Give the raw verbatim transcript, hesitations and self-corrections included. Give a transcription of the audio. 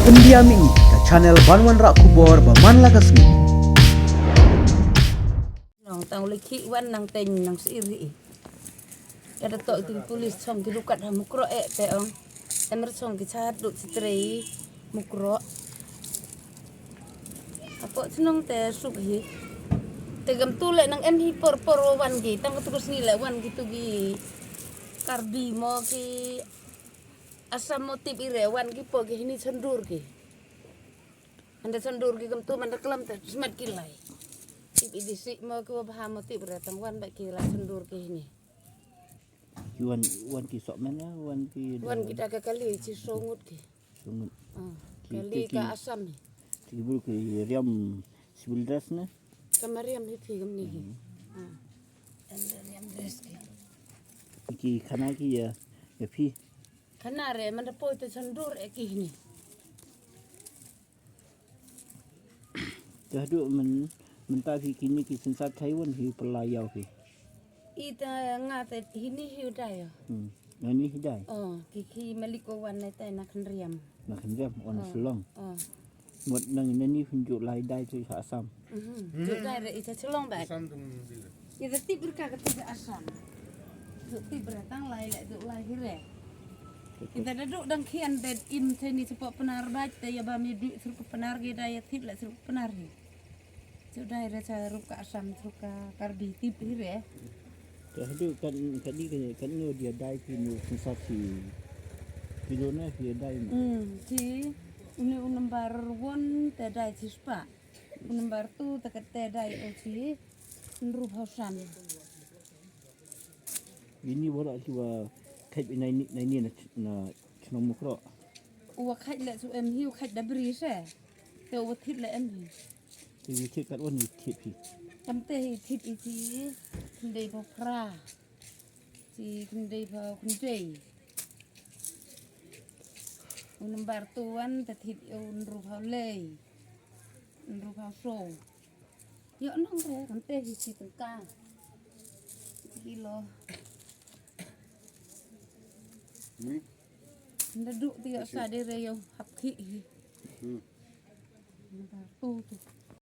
Pyndiam ïa ngi ka channel ban wanrah khubor ba man la ka sngi. Nong tang u lei khih wan nang teng nang sir hi. Ka da toh ki pulis chong ki rukat ha Mukroh eh te ong. Em re chong ki chat duk chi trei Mukroh. Apo chnong te suk hi. Te gam tu le nang em hi por por wan ki tang tu sngi le wan ki tu ki Karbi mo ki Assam mo tip i re wan ki po ki hini chandur ki. Anda chandur ki kam tu manda klam te smat ki lai. Tip i di si mo ki wa bha mo tip re tang wan ba ki la chandur ki hini. Ki wan wan ki sok men na wan ki Wan ki ta ka kali chi songut ki. Songut. Ah, Ki- kali ki- ka ki- Assam hi. Ki bul ki riam civil dress na. Ka mariam hi phi kam ni hi. Ah. Anda riam dress ki. Ki khana ki ya ya phi. Khana re manda poi te chandur e ki hini. Te haduh men mynta phi kini ki sensat Taiwan hi pela yau phi. I ta nga te hini hi u dai. Hmm. Nani hi dai. Oh, ki ki malik ko wan ne tai na khandriam. Na khandriam on Shillong. Oh. Mut nang nani phin ju lai dai tu sa Assam. Mhm. Ju dai re i ta Shillong ba. Assam tung di. Ita tip berka ka tip Assam. Tu tip ber tang lai le tu lai hire. Ita da duk dang khian det im teni cepat penar baj te ya ba mi duk seruk penar ge da ya tip le seruk penar hi. Tu dai re ca ruk ka Assam seruk ka Karbi tip hire. Te hadu kan kan ni kan ni dia dai ki ni sensasi. Kilo na dia dai ni. Hmm, ti uni u number one te dai ti spa. Number two te kete dai o chi nru phaw san. Ini wala ki wa khaj bi nai ni nai ni na na chnong Mukroh. U wa khaj le su em hi u khaj da bri se. Te u wa thit le em hi. Te wi thit kat wan ni thit hi. Kam te hi thit i chi khyndai phaw phra. Chi khyndai phaw khyndai. U number two wan te thit u nru phaw lei. Nru phaw so. Yo nong re kan te hi chi tengka. Kilo. Hmm. Nda duk ti yo sa de re yo hap ki hi. Hmm. Number two tu.